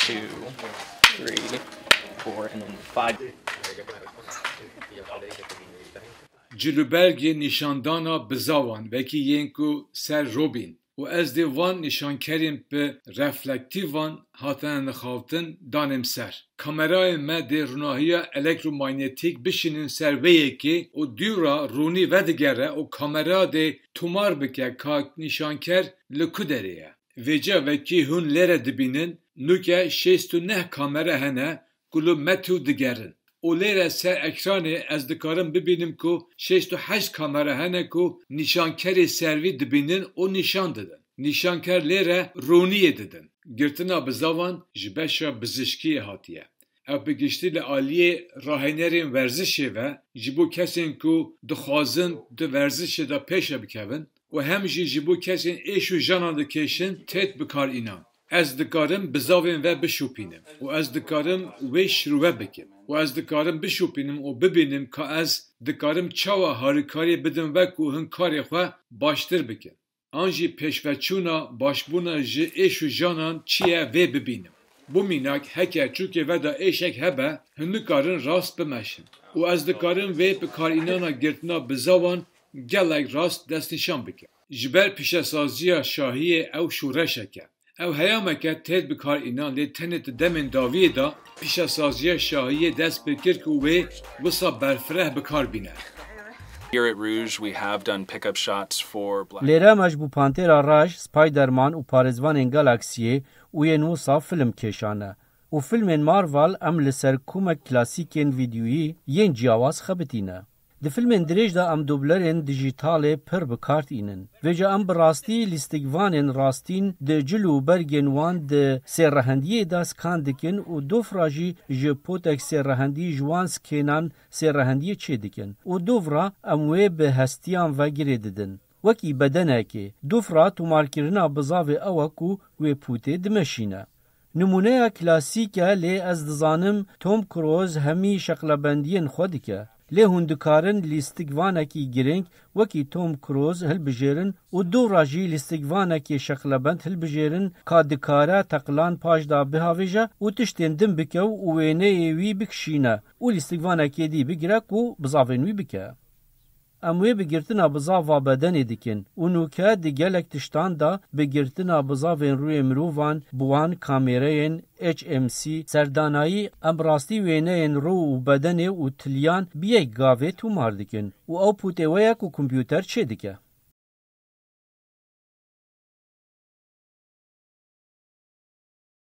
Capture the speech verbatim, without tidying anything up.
Two, three, four, and then five. Cilûbergê nîşandana bizavan wekî yên ku ser robîn û ez dê van nîşankerên bi reflektîvan hatine nixaftin danêm ser. Kamerayên me dê rûnahiya elektromanyetîk bişînin ser vê yekê û dûra rûnî vedigere û kamera dê tomar bike ka nîşanker li ku derê ye. Vêca wekî hûn lêre dibînin, nûke şêst û neh kamera hene ku li me tû digerin. Û lêre ser ekranê ez dikarim bibînim ku şêst û heşt kamera hene ku nîşankerê servî dibînin û nîşan didin. Nîşanker lêre rûniyê didin. Girtina bizavan ji beşa bizişkiyê hatiye. Ev bi giştî li aliyê rahênerên werzişê ve ji bo kesên ku dixwazin di werzişê de pêşe bikevin û hem jî ji bo kesên êş û janan dikêşin têt bikar înan. Ez dikarim bizavên ve bişopînim û ez dikarim wê şirove bikim û ez dikarim bişopînim û bibînim ka ez dikarim çawa harîkariyê bidim ve ku hin karê xwe baştir bikin. An jî pêşveçûna başbûna ji êş û janan çi ye vê bibînim. Bo mînak, heke çûkê ve de êşek hebe, hin nikarin rast bimeşin. Û ez dikarim vê bikarînana girtina bizavan gelek rast destnîşan bikim. Ji ber pîşesaziya şahiyê ew şoreşek e. Ew heyameke têt bikarînan lê tenê di demên dawiyê de pîşesaziya şahiyê dest pê kir ku wê wisa berfireh bikar bîne. Here at Rouge, we have done pickup shots for Black. Lêre me ji bo Pantera Reş, Spider-Man û Parêzvanên Galaksiyê û yên wisa film kêşane. Û filmên Marvel em li ser komek klasîkên vîdyoyî yên ciyawaz xebitîne. Di filmên dirêj de em doblerên dijîtalê pir bi kar tînin. Vêca em bi rastî lîstikvanên rastîn di cil û bergên wan di sêrehendiyê de skan dikin û dofra jî ji potek sêrehendî ji wan skênan sêrehendiyê çêdikin û dovra em wê bi hestiyan ve girê didin. Wekî bedenekê, dofra tomarkirina bizavê ew e ku wê potê dimeşîne. Nimûneya klasîk e, lê ez dizanim Tom Cruise hemî şeqlebendiyên xwe dike. Lê hûn dikarin lîstikvanekî girîng wekî Tom Cruise hilbijêrin û dora jî lîstikvanekê şeqlebend hilbijêrin ka dikare teqlan paş de bihavêje û tiştên din bike û wêneyê wî bikişîne û lîstikvanekê dî bigire ku bizavên wî bike. Em wê bi girtina bizava bedenê dikin û nûke di gelek tiştan de bi girtina bizavên rûyê mirovan, bi wan kamêreyên H M C serdanayî, em rastî wêneyên rû û bedenê û tiliyan bi yek gavê tomar dikin û ew potê we ye ku kompûter çêdike.